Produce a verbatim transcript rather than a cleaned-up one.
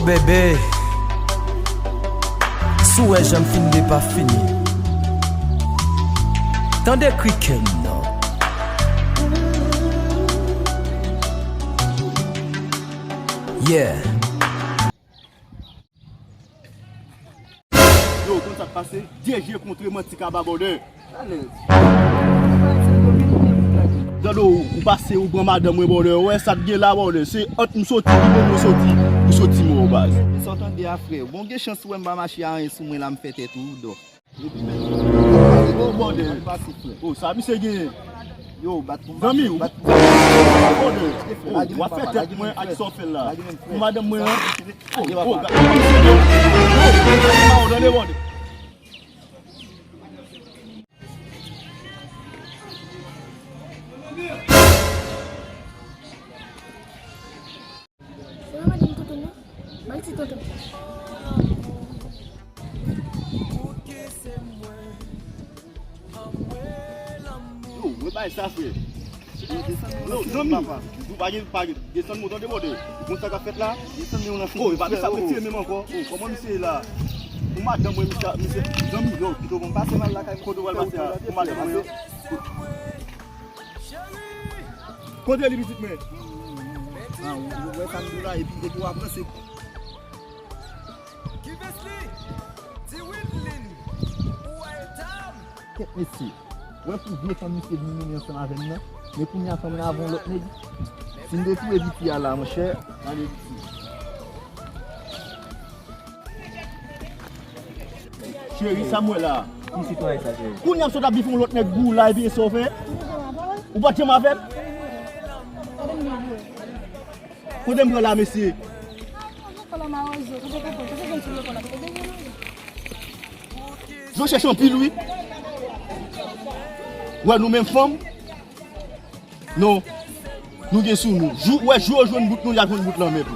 Bebe, si w wè jan m fin depafini, tande kri kè m nan. Yeah. Yo, konn sa k pase? De je kontre manti kaba bòdè. Alèz. Dando, ou pase, ou pran madanm mwen bòdè. Ou wè sa k gen la bòdè. Se ant m soti, li menm mwen soti. Ou soti mò baz. Sa w tande a, frè? Bon, gen chans ou wè m pa mache a anyen sou mwen la, m fè tèt ou dò. Epi menm, oh, bòdè. Oh, sa misye gen? Yo, bat pou m. Zanmi, ou, bòdè. Oh, w ap fè tèt mwen ak sa w fè la. Pou madanm mwen an. Oh, oh, gade misye gen. Oh, gade mawo, tande bòdè. Se pa madanm tonton nan? Bay ti tonton. Yo, mwen bay sa, frè. Yo, zanmi, ou pa gen, pa gen, desann mwen tande bòdè. Ou konn sa k ap fèt la? Desann mwen nan figi. Oh, e pa de sa, mwen tire menm ankò. Oh, kòman misye ye la? Pou madanm mwen, misye, misye, zanmi, yo, pito bon, pase m al lakay mwen. Kote w al pase a? Pou madanm mwen an. Kote li, pitit mwen? Ah, ou, ou wè sa m di w la, epi, epi w ap ranse. Kèt mesye, wè pou vye fanm misye vin mennen ansanm avè m nan, men kounye a fanm nan avè yon lòt nèg. Si m te touye Viti a la, monchè, ale Viti. Cheri, sa m wè la. Ki sitwayen sa, cheri? Kounye a m sot ap bif yon lòt nèg gou la, epi e sa w fè? Ou pa t janm avè m? Kote m pran la, mesye? Yo chèche anpil, wi. Wè, nou menm fanm. Non. Nou gen sou nou. Jou, wè, jou yo jwenn bout nou, y a jwenn bout lan menm.